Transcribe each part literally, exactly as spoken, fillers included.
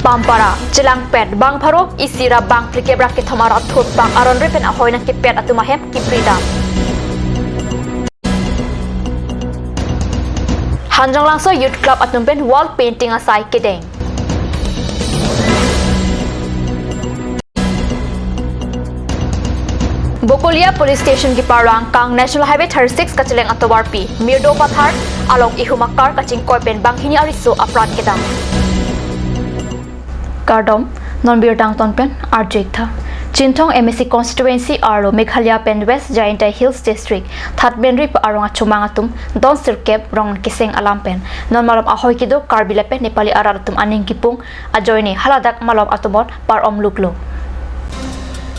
Pampara, chelangpet bang pharo isi ra bang phlikep ra kethom arat thurpang aron re pen ahoi nangkepet atum ahem kipridam. Hanjonglangso Youth Club atum pen wall painting asai kedeng. Bokolia Police Station keparlo angkang National Highway thirty-six kacheleng atovarpi Mirdo Pathar along ihum akar kachingkoi pen banghini ariso apran kedam. Kardom, non birta angton pen arju-ik tha. Chinthong M A C constituency arlo Meghalaya pen West Jaintia Hills District Thatmenri arong achomang atum don sirkep rong keseng alam pen non malom ahoi kedo Karbi lapen Nepali arat atum aning kipung ajoine haladak malom atumot par-om luklo.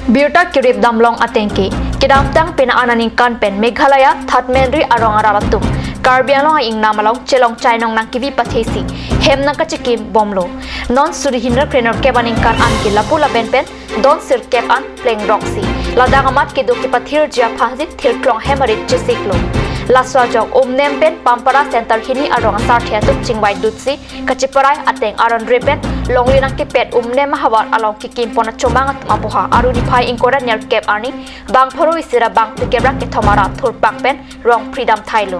Birta kerip damlong atengke, kedamtang penang aningkan pen Meghalaya Thatmenri arong arat atum Karbi Anglong a-ingnam along chelong chainong nangkevi pathesi hem nangkachikim bomlo. Non suri hini ra krenerkep aningkan an ke lapu lapen pen don sirkep an plengroksi ladak amat kedo kepathirji aphansi thirklong hem arit chesiklo. Laso ajok Umnem pen Pampara Center hini arong asarthe atum chingvai dutsi kacheparai ateng aron re pen longle nangkepet Umnem ahavar along kekimpon achomang atum apoha arni phai ingkoi ra nerkep arni bang pharo isi ra bang phlikep ra kethom arat thurpang pen rong pridam thailo.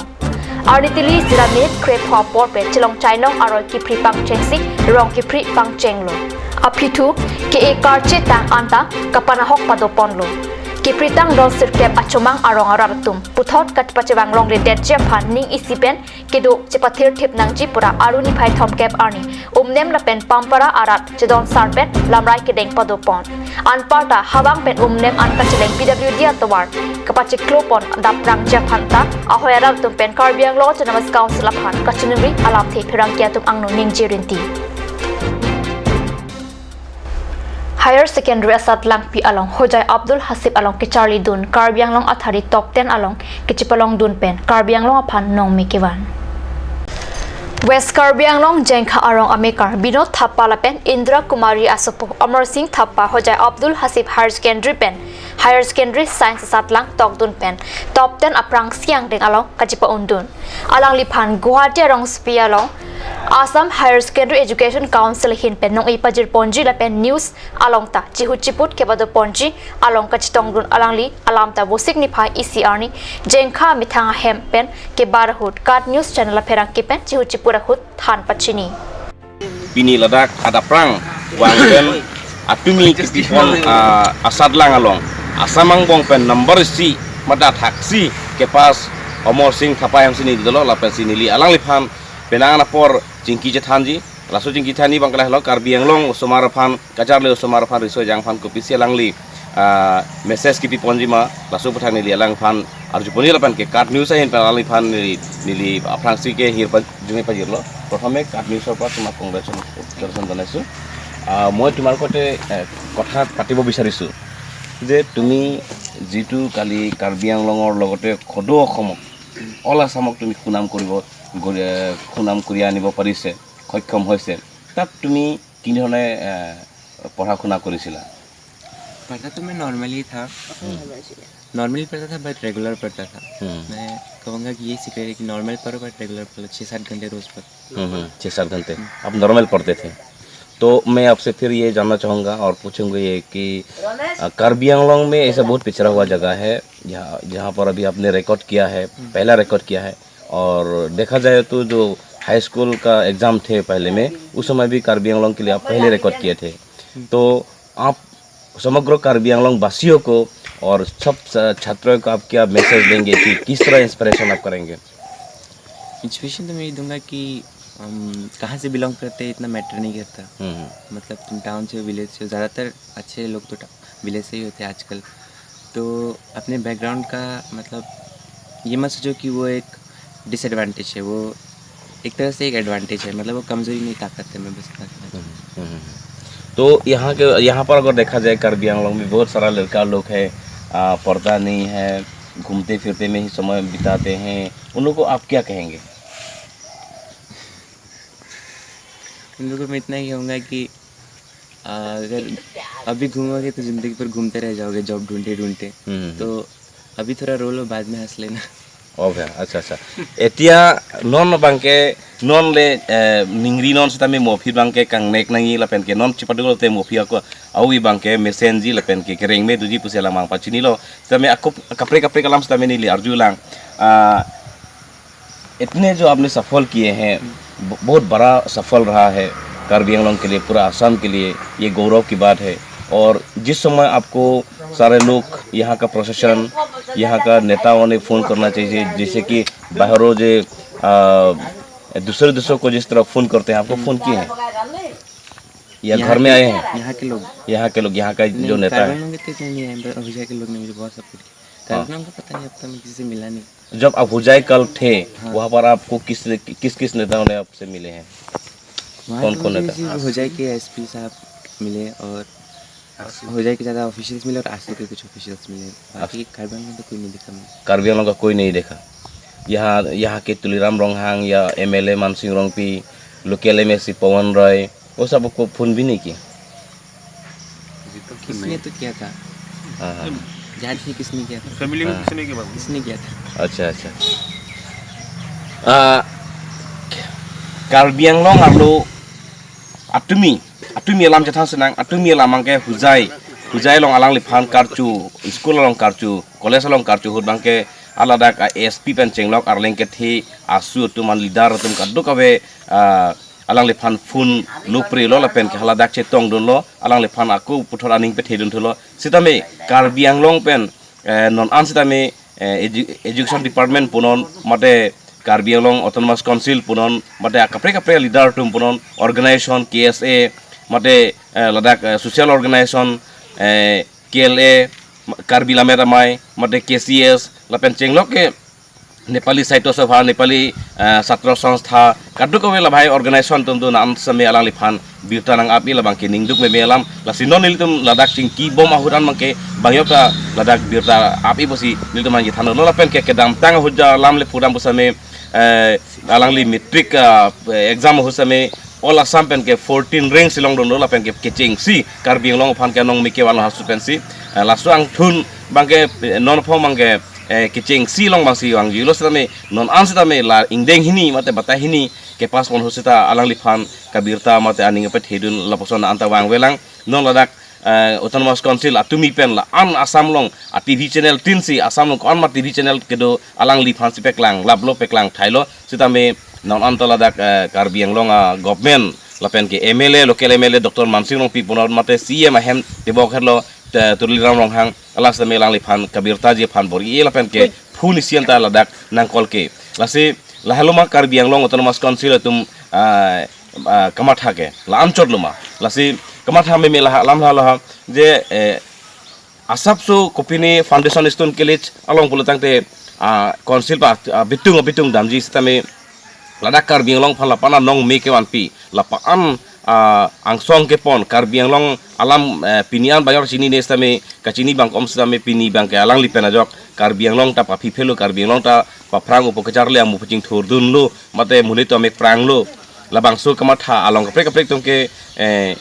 Arni tili isi ra minit krepho apor pen chelong chainong aroi kephri pangchengsi rong kephri pangchenglo. Aphi thu ke-e karche tang anta kapanahok padoponlo. Kepritang don sirkep achomang arong arat atum puthot kachepachevang longledetji aphan ning isi pen kedo chepathirthip nangji pura arni phai thomkep arni Umnem lapen Pampara arat chedon sar pen lamrai kedeng padopon. Anparta Hawang pen Umnem an kacheleng P W D atovar kapacheklopon daprangji aphan ta ahoi arat atum pen Karbi Anglong Autonomous Council aphan kachiningri alamthe pherangke atum angno ningje rinti. Higher Secondary asat langpi along Hojai Abdul Hasib along kecharlidun Karbi Anglong athari top ten along kechepalongdun pen Karbi Anglong aphan nongme kevan. West Karbi Anglong Jengkha arong amekar Binod Thapa lapen Indra Kumari asopo Amar Singh Thapa Hojai Abdul Hasib Higher Secondary pen Higher Secondary Science asatlang tokdun pen top ten aphrangsi angdeng along kachepa-undun. Alangliphan Guwahati arongsopi along Assam Higher Secondary Education Council ahin pen nong-e pajirponji lapen news along ta chihut chiput kepadoponji along kachetongdun alangli alam ta Vosik niphai isi arni Jengkha amethang ahem pen kebar ahut KAT News Channel apherangke pen chihut chiput ahut than pachini. Pini ladak adapprang vang pen atumi kepipon, ah, asatlang along Assam angbong pen number isi mada thaksi kepass Amar Singh Thapa hemsi neli dolo lapensi neli alangliphan penang apor chingki chethanji. Laso chingki thanji abang ke lahelo Karbi Anglong osomar aphan, kacharli osomar aphan, riso ejang aphan kopisi alangli, ah, message kepiponji ma, laso aputhak neli alangphan arjuponji lapen ke KAT News ahin pen alangliphan neli, neli aphrangsi ke hir pa-, jumi pajirlo. প্ৰথমে KAT News ৰ পৰা তোমাক কংগ্ৰেচুলেশ্যন জনাইছো। আহ, মই তোমাৰ সৈতে, এ, কথা পাতিব বিচাৰিছো যে তুমি যিটো কালি কাৰ্বি আংলঙৰ লগতে সদৌ অসমক, অল আছামক তুমি সুনাম কৰিব, গৰি-, এ, সুনাম কঢ়িয়াই আনিব পাৰিছে, সক্ষম হৈছে, তাত তুমি কি ধৰণে, এ, পঢ়া শুনা কৰিছিলা? पढ़ता तो मैं नॉर्मल ही था। हम्म। नॉर्मल पढ़ता था, बट रेगुलर पढ़ता था। हम्म। मैं कहूँगा कि ये सीक्रेट है कि नॉर्मल पढ़ो, बट रेगुलर पढ़ो, छः सात घंटे रोज पढ़ो। हम्म, हम्म, छः सात घंटे। हम्म। आप नॉर्मल पढ़ते थे। तो मैं आपसे फिर ये जानना चाहूँगा और पूछूंगा ये कि, अ, कार्बी आंगलोंग में ऐसा बहुत पिछड़ा हुआ जगह है, जहाँ, जहाँ पर अभी आपने रिकॉर्ड किया है, हम्म। पहला रिकॉर्ड किया है, और देखा जाए तो जो हाई स्कूल का एग्जाम थे पहले में, उस समय भी कार्बी आंगलोंग के लिए आप पहले रिकॉर्ड किए थे। हम्म। तो आप समग्र कार्बी आंगलोंग वासियों को और सब स-, छात्रों को आप क्या मैसेज देंगे कि किस तरह इंस्पिरेशन आप करेंगे? इंस्पिरेशन तो मैं ये दूंगा कि हम कहाँ से बिलोंग करते हैं, इतना मैटर नहीं करता। हम्म। मतलब, तुम टाउन से हो, विलेज से हो, ज़्यादातर अच्छे लोग तो टा-, विलेज से ही होते हैं आजकल। तो अपने बैकग्राउंड का, मतलब, ये मत सोचो कि वो एक डिसएडवांटेज है, वो एक तरह से एक एडवांटेज है, मतलब, वो कमज़ोरी नहीं, ताकत है, मैं बस इतना कहना चाहता हूँ। हम्म, हम्म, हम्म। तो यहाँ के, यहाँ पर अगर देखा जाए, कार्बी आंगलोंग में बहुत सारा लड़का लोग है, आ, पढ़ता नहीं है, घूमते फिरते में ही समय बिताते हैं, उन लोग को आप क्या कहेंगे? उन लोगों को मैं इतना ही कहूँगा कि, आ, अगर अभी घूमोगे तो जिंदगी भर घूमते रह जाओगे, जॉब ढूंढते ढूंढते। हम्म। तो अभी थोड़ा रो लो, बाद में हंस लेना। Oh ya, acha, acha. Etia non abangke, non le, eh, ningri non sitame mo aphi abangke kangnek nangji lapen ke non chipadu lote mo aphi ako awi abangke mesenji lapen ke kereng me doji pusi alam abang pachinilo. Sitame ako kaprek kaprek alam sitame neli arjulang. Ah, इतने जो आपने सफल किए हैं, ब-, बहुत बड़ा सफल रहा है कार्बी आंगलोंग के लिए, पूरा आसाम के लिए ये गौरव की बात है। और जिस समय आपको सारे लोग, यहाँ का प्रशासन, यहाँ का नेताओं ने फ़ोन करना चाहिए, जैसे कि बाहरों जो, आ, दूसरे देशों को जिस तरह फ़ोन करते हैं, आपको फ़ोन किए हैं या घर में आए हैं? यहाँ के लोग। यहाँ के लोग, यहाँ का जो नेता है। कार्बी आंगलोंग के तो इतने नहीं है, पर होजाई के लोग ने मुझे बहुत सपोर्ट किया। हाँ। कार्बी आंगलोंग का पता नहीं, अब तक मैं किसी से मिला नहीं। जब आप होजाई कल थे, हाँ। वहाँ पर आपको किस, किस किस नेताओं ने आपसे मिले हैं? वहाँ कौन तो कौन मुझे नेता? सिर्फ होजाई के एसपी साहब मिले और होजाई के ज़्यादा ऑफिशियल्स मिले और आसू के कुछ ऑफिशियल्स मिले। बाकी कार्बी आंगलोंग तो कोई नहीं दिखा मुझे। कार्बी आंगलोंग का कोई नहीं देखा। यहाँ, यहाँ के तुलीराम रोंगहांग या एमएलए मानसिंह रोंगपी, लोकल एमएसी पवन रॉय, वो सब को फोन भी नहीं किए? किसने तो किया था। हाँ, हाँ। याद नहीं किसने किया था। फैमिली में हाँ। किसने किया बाबू? किसने किया था? अच्छा, अच्छा। Ah, Karbi Anglong arlo atumi, atumi alam chethan senang, atumi alam abangke hojaei, hojaei along alangliphan karchu, school along karchu, college along karchu ahut abangke aladak a SP pen chenglok arleng kethe asu atum an leader atum kadokave, ah, alangliphan phone lopre lo lapen ke haladak chetongdunlo, alangliphan ako puthot aning pethedunthulo. Sitame Karbi Anglong pen, eh, non an sitame, eh, edu-, education department punon, mate Karbi Anglong Autonomous Council punon, mate kaprek kaprek leader atum punon, organization, K S A, mate, eh, ladak, eh, social organization, eh, K L A, Karbi Lammet Amei, mate K C S, lapen chenglok ke Nepali Sahitya Sabha, Nepali, eh, Chhatra Sangstha, kadokave labahai organization atum do non an sitame alangliphan birta nang-ap-i labangke ningduk meme alam, lasi non nelitum ladak chingki bom ahut an abangke bang yok ta ladak birta ap-i pusi nelitum abangke thanlo lapen ke kedamtang ahut ja alam le pudam pusitame, eh, alangli matric, ah, exam ahut sitame all Assam pen ke fourteen rank si longdunlo lapen ke kechengsi Karbi Anglong aphan ke anong mike van hasu pensi, eh, laso angthun abangke, eh, non phong abangke, eh, kechengsi along abangsi vangjilo sitame non an sitame la ingdeng hini mate batai hini kepass pon ahut seta alangliphan kabirta mate aning pethedun lapuson anta vangvelang non ladak, eh, Autonomous Council atumi pen la an Assam along a TV channel tin si Assam along ko-an ma TV channel kedo alangliphan si paklang laplo paklang thailo sitame non anta ladak, eh, Karbi Anglong a government lapen ke MLA, local MLA Doctor Mansing Rongpi punon mate CEM ahem tebok herlo, te Tuliram Ronghang, ala sitame alangliphan kabirtaji aphan bor-i lapen ke phone isi anta ladak nang call ke. Lasi lahelo ma Karbi Anglong Autonomous Council atum, ah, ah, kamatha ke la-anchot lo ma. Lasi kamatha meme laha alam lahelo ha je, eh, asapso kopine foundation stone kelej along pulotangte, ah, council pa, ah, bitung bitung damji sitame ladak Karbi Anglong aphan lapan anong me kevanpi lapan, ah, angsong kepon Karbi Anglong alam, eh, pini an bang-or chinine sitame kachini bang kom sitame pini abangke alangli pen ajok Karbi Anglong ta paphi phelo, Karbi Anglong ta paphrang upo kacharli amu pachingthurdunlo mate monit amek pranglo. Labangso kamatha along kaprek kaprek atum ke, eh,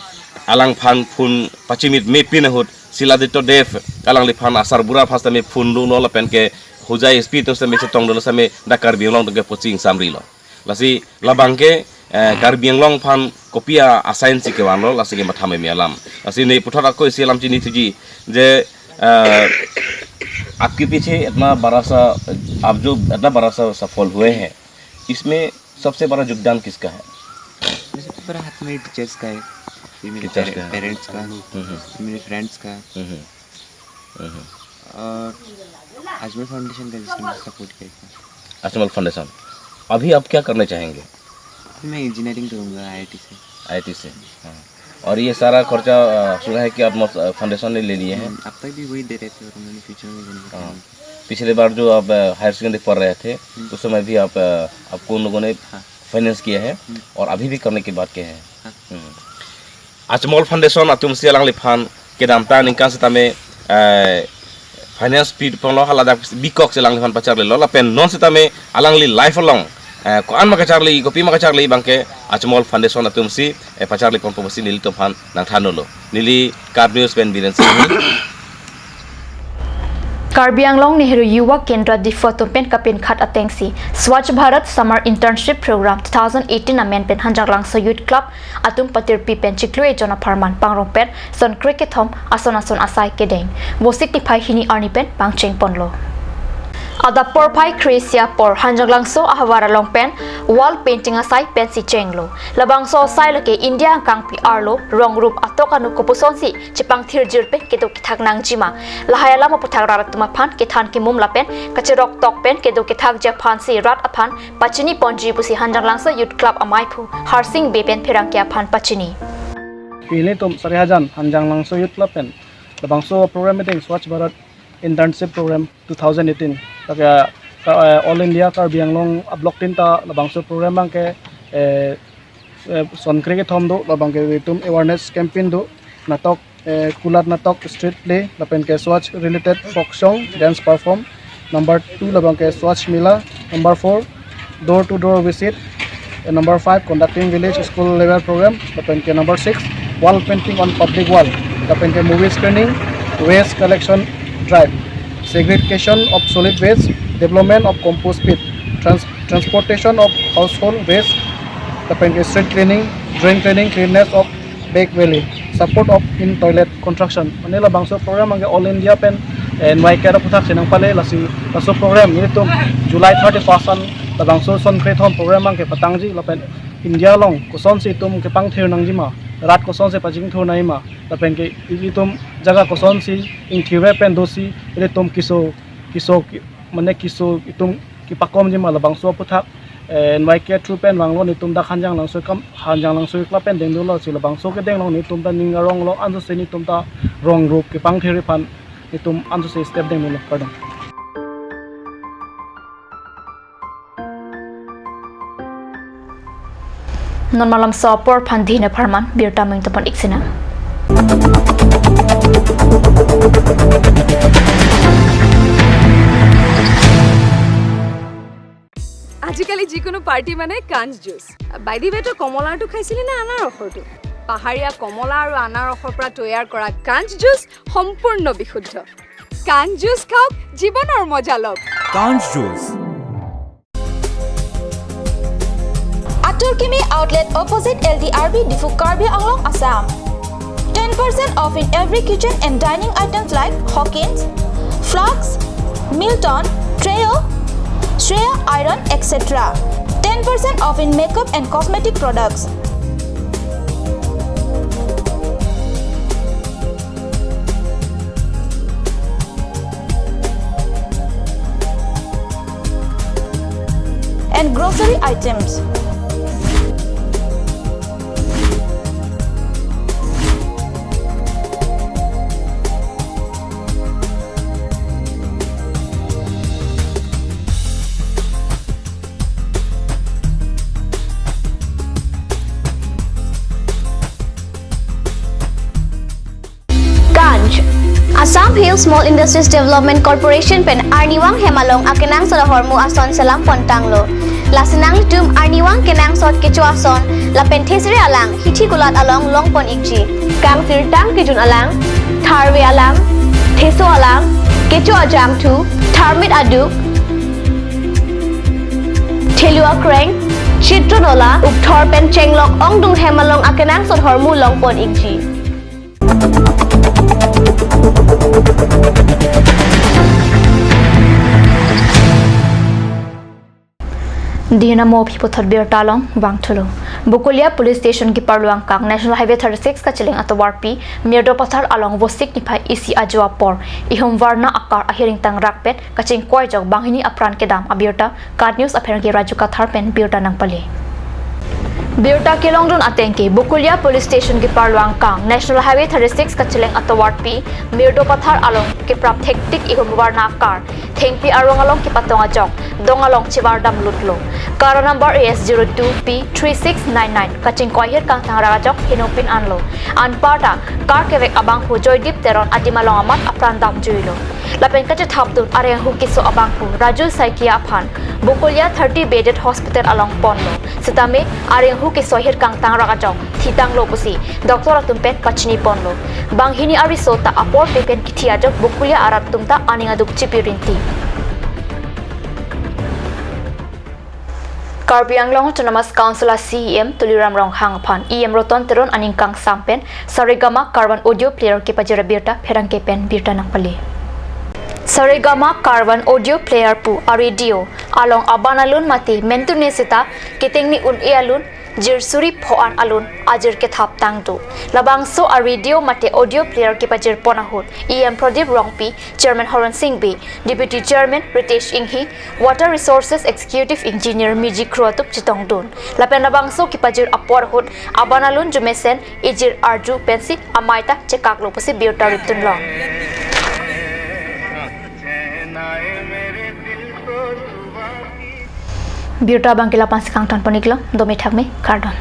alangphan phone pachimit mepin ahut Sila Aditya Deb alangliphan asarbura aphan sitame phone dunlo lapen ke hojaei SP atum sitame chetongdunlo sitame dak Karbi Anglong atum ke poching samrilo. Lasi labangke, eh, Karbi Anglong aphan kopi a-assign si kevanlo, lasi kematha meme alam. Lasi ne puthot ako isi alam chinithuji je, eh, आपके पीछे इतना बड़ा सा, आप जो इतना बड़ा सा सफल हुए हैं, इसमें सबसे बड़ा योगदान किसका है? इसमें सबसे बड़ा हाथ मेरे टीचर्स का है, फिर मेरे टीचर्स का है। पेरेंट्स का, हम्म, हम्म। फिर मेरे फ्रेंड्स का। हम्म, हम्म। हम्म। और अजमल फाउंडेशन का, जिसने मुझे सपोर्ट किया इतना। अजमल फाउंडेशन। अभी आप क्या करना चाहेंगे? अभी मैं इंजीनियरिंग करूँगा आईआईटी से। आईआईटी से, हाँ। और ये सारा खर्चा, अ, सुना है कि आप मस-, अ, फाउंडेशन ने ले लिए हैं? हम्म, अब तक भी वही दे रहे थे और उन्होंने फ्यूचर में देने का हाँ। प्लान है। पिछले बार जो आप, अ, हायर सेकेंडरी पढ़ रहे थे, हम्म। उस समय भी आप, अ, आपको उन लोगों ने हाँ। फाइनेंस किया है हम्म। और अभी भी करने की बात किया है। हाँ। हम्म। Ajmol Foundation atum si alangliphan kedamtang aningkan sitame, eh, finance pi ponlo, haladak bikok si alangliphan pacharlilo lapen non sitame alangli life along, eh, ko-an ma kacharli, kopi ma kacharli abangke Ajmol Foundation atum si, eh, pacharli ponpo pusi nelitum aphan nangthanlo. Neli Kap News pen Biren Singh. Karbi Anglong Nehru Yuva Kendra Diphu atum pen kapinkhat atengsi Swachh Bharat Summer Internship Program two thousand eighteen amen pen Hanjanglangso Youth Club atum patirpi pen chiklo ejon apharman pangrong pen son krekethom ason ason asai kedeng Vosik niphai hini arni pen pangcheng ponlo. Adap porphai kre-isi apor Hanjanglangso ahavar along pen wall painting asai pensi chenglo. Labangso asai lake India angkangpi arlo rong rup atok anu kopusonsi chepangthirjir pen kedo kethak nangjima, lahai alam aputhak rat atum aphan kethan kemum lapen kacherok tok pen kedo kethakji aphansi rat aphan pachini ponji pusi Hanjanglangso Youth Club amaiphu Harsing Bey pen pherangke aphan pachini. Pini tum Sarihajan Hanjanglangso Youth Club pen labangso program meeting Swachh Bharat Internship Program two thousand eighteen. Lake, ka, eh, All India Karbi Anglong a-block tinta labangso program abangke, eh, eh, son krekethom do, labangke itum awareness campaign do, natok, eh, kulat natok, street play, lapenke Swachh related folk song, dance perform. Number two labangke Swachh Mela. Number four, door to door visit. And number five, conducting village school level program. Lapenke number six, wall painting on public wall. Lapenke movie screening, waste collection drive, segregation of solid waste, development of compost pit, trans-, transportation of household waste, lapenke street cleaning, drain cleaning, cleanliness of back valley, support of in toilet construction. Mane labangso program abangke All India pen, eh, N Y K aputhak chenang pale, lasi laso program nelitum July thirty-first an labangso son krekethom program abangke patangji lapen India along kosonsi itum kepangthir nangjima, rat kosonsi pachingthur nangjima, lapenke itum jaga kosonsi ingthirve pen dosi ilitum keso, keso ki-, mane keso itum kepakomjima labangso aputhak, eh, N Y K through pen vanglo, nelitum dak Hanjanglangso kam, Hanjanglangso Youth Club pen dengdunlo, si labangso kedeng along nelitum ta ning aronglo, ansose nelitum ta rong rup kepangthir aphan nelitum ansose step dengdunlo, kardom. Non malomso apor aphan dina apharman birta meng topon iksina. আজিকালি যিকোনো পাৰ্টি মানে কাঞ্চ juice. By the ৱে, তই কমলাৰটো খাইছিলি নে আনাৰসৰটো? পাহাৰীয়া কমলা আৰু আনাৰসৰ পৰা তৈয়াৰ কৰা কাঞ্চ জুচ সম্পূৰ্ণ বিশুদ্ধ। কাঞ্চ জুচ খাওক, জীৱনৰ মজা লওক। কাঞ্চ juice. Atur Kimi Outlet, opposite L D R B, Diphu, Karbi Anglong, Assam. Ten percent off in every kitchen and dining items like Hawkins, flasks, Milton, Trio, Shreya Iron, et cetera. Ten percent off in makeup and cosmetic products. And grocery items. Kancch. Assam Hill Small Industries Development Corporation pen arnivang hem along akenangsot ahormu ason selam pontanglo. Lasi nanglitum arnivang kenangsot kecho ason lapen thesere alang hithi kulat along longpon ikji. Kangsirtang kejun alang, tharve alang, theso alang, kecho ajangthu, tharmit aduk, thelu akreng, chitro nola, ukthor pen chenglok ongdung hem along akenangsot ahormu longpon ikji. Dina mo aphi puthot birta along vangthulo. Bokolia Police Station keparlo angkang National Highway thirty-six kacheleng atovarpi Mirdopathar along Vosik niphai isi ajo apor ihum varna akar ahiring tangrak pen kachingkoi ajok banghini apran kedam abirta KAT News apherangke Raju Kathar pen birta nangpale. Birta kelongdun atengke, Bokolia Police Station keparlo angkang National Highway thirty-six kacheleng atovarpi Mirdopathar along keprap thektik ihum varna akar thengpi arong along kepatong ajok dong along chevardam lutlo. Car number A S zero two P three six nine nine kachingkoi ahir kangthang rak ajok henopin anlo. Anparta car kevek abangphu Joydeep Teron adim along amat apran damjuilo. Lapen kachethapdun arenghu keso abangphu Raju Saikia aphan Bokulia thirty bedded hospital along ponlo. Sitame arenghu keso ahirkang tangrak ajok thitanglo pusi doctor atum pen pachini ponlo. Banghini ariso ta apor pepen kithi ajok Bokulia arat atum ta aning aduk chipi rinti. Karbi Anglong Autonomous Council a CEM Tuliram Ronghang aphan EM Roton Teron aning kangsam pen Saregama Karvan audio player kepajir abirta pherangke pen birta nangpale. Saregama Karvan audio player pu a radio along aban alun mate mentune seta ketengni un-e alun jir suri pho-an alun ajir kethap tangdo. Labangso a radio mate audio player kepajir pon ahut EM Pradip Rongpi, Chairman Horen Sing Bey, Deputy Chairman Ritesh Enghi, Water Resources Executive Engineer Miji Kro atum chetongdun. Lapen labangso kepajir apor ahut aban alun jumesen ejir arju pensi amei ta chekaklo pusi birta ripdunlong. Birta abangke la-ansi kangton pon-iklo, dome thakme, kardom.